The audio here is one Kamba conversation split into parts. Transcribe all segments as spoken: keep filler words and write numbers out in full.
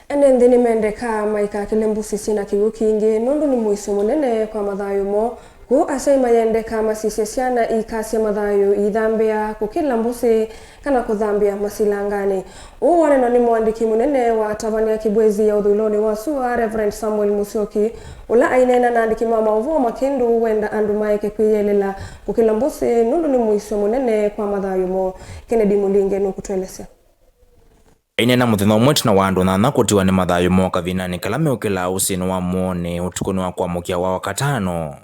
Ene nthĩ nĩmendekaa maikakĩle mbũsĩ syĩna kĩw'ũ kingĩ nũndũ nĩ mũisyo mũnene kwa mathayũ moo. Kwoou asyai mayendeka masisye syana iikasye mathayũ iithambĩa kũkĩla mbũsĩ kana kũthambĩa masilanganĩ. Ũu wanenwa nĩ mũandĩki mũnene wa Tavania Kĩbwezi ya ũthũĩlonĩ wa sua, Reverend Samuel Musyoki, ũla aineena na andĩki ma maũvoo makĩndũ wenda andũ maeke kwĩyĩelela kũkĩla mbũsĩ nũndũ nĩ mũisyo mũnene kwa mathayũ moo. Kennedy Mũlinge nũkũtũelesya. Aineena mũthenya ũmwe ĩtina wa andũ nyanya kũtiwa nĩ mathayũ moo kavindanĩ kala meũkĩlaa ũsĩnĩ wa Mũonĩ ũtukũnĩ wa kwamũkĩa wa Wakatano,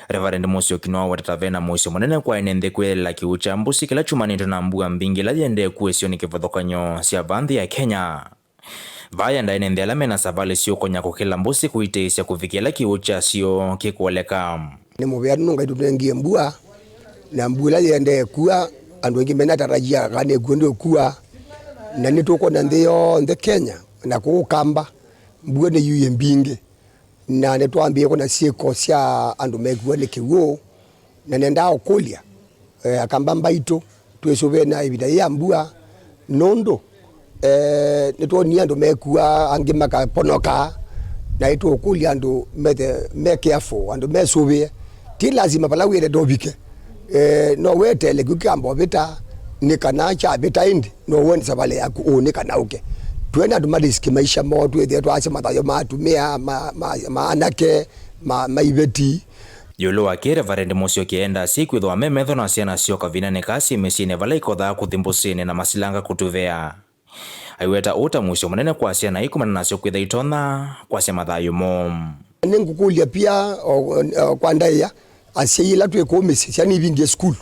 Reverend Musyoki nĩwaweta ta vena mũisyo mũnene kwa ene nthĩ kwĩyĩelela kĩw'ũ kya mbũsĩ kĩla kyumanĩtwe na mbua mbingĩ ila yĩendee kuĩsyo nĩ kĩvathũkany'o sya va nthĩ ya Kenya. Vaa yenda ene nthĩ ala mena savalĩ syũkonya kũkĩla mbũsĩ kũitĩĩsya kũvikĩa ĩla kĩw'ũ kyasyo kĩkũoleka. Nĩ mũvea nũndũ Ngai tũtũnengie mbua, na mbua ĩla yĩendee kua, andũ aingĩ menatarajia kana nĩ kw'o ndĩũkua, na nĩtũkwona nthĩ yonthe Kenya na kũũ Kamba, mbua nĩyuie mbingĩ, na nĩtwambĩĩe kwona syĩko sya andũ mekuwa nĩ kĩw'ũ, na nendaa ũkũlya, eh, Akamba mbaitũ, twĩsũvĩe na ĩvinda yĩĩ ya mbua, nũndũ, eh, nĩtwonie andũ mekua, angĩ makaponoka, na nĩtũũkũlya andũ methe me careful, andũ mesũvĩe. Ti lazima vala wĩendete ũvike. Eh, no weteele kĩu kĩamba ũvĩta, nĩ kana kyavĩta ĩndĩ, no wone savalĩ yaku ũũ nĩ kana ũke. Twĩ na andũ ma risk maisha moo, twĩthĩe twaasya mathayũ ma atumĩa, ma, ma, ma anake, ma, ma iveti. Ĩũlũ wa kĩĩ, Reverend Musyoki endaa asyai kwĩthĩwa me metho na syana syoo kavindanĩ kaa syĩ mĩsyĩnĩ vala ikothaa kũthi mbũsĩnĩ na masilanga kũtũvea. Aiweta ũũ ta mũisyo mũnene kwa syana ii kumana nasyo kwĩtha itonya kwasya mathayũ moo. Nĩngũkũlya pia, o, o, kwa ndaĩa, asyai ĩla twĩ kũũ mĩsyĩ, syana ivingie sukulu,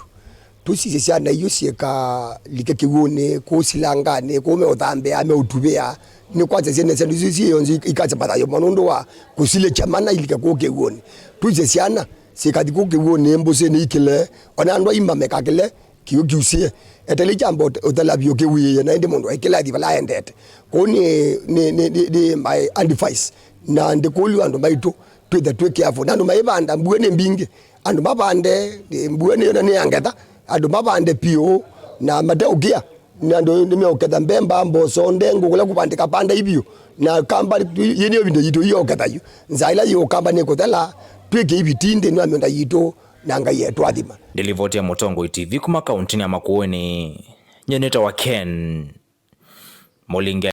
tũsisye syana iu syĩkalike kĩw'ũnĩ, kũũ silanganĩ, kũũ meũthambĩa, meũtuvĩa, nĩ kwasya syana, syana isu syĩ ithyonthe ikasya mathayũ moo nũndũ wa kũsilĩkya mana ilike kũũ kĩw'ũnĩ. Tũsisye syana syĩkathi kũũ kĩw'ũnĩ, mbũsĩnĩ ikĩle, ona andũ aima mekakĩle, kĩw'ũ kĩusĩe. Eteele kyamba ũte-, ũthela vyũ kĩw'ĩĩe, na ĩndĩ mũndũ aikĩla athi vala aendete. Kwoou nĩ, nĩ, nĩ, nĩ, nĩ my advice, na ndĩkũlya andũ maitũ twĩthe twĩ careful. Na andũ maivanda, mbua nĩ mbingĩ. Andũ mavande, eh, mbua nĩ, nĩ ya ngetha. Andũ mavande piũ, na mateũkĩa. Na andũ nĩmeũketha mbemba, mboso, ndengũ, kũla kũvandĩka vanda ivyũ. Na Kamba, yĩ nĩyo ĩvinda yitũ yĩũketha yu. Nzaa ĩla yĩũkamba nĩkũthela, twĩke iviti nthĩnĩ wa mĩũnda yitũ, na Ngai etũathima. Ndĩlivoti ya Mũtongoi T V kuma kauntinĩ ya Makueni, nyie nĩtawa Ken Mũlinge.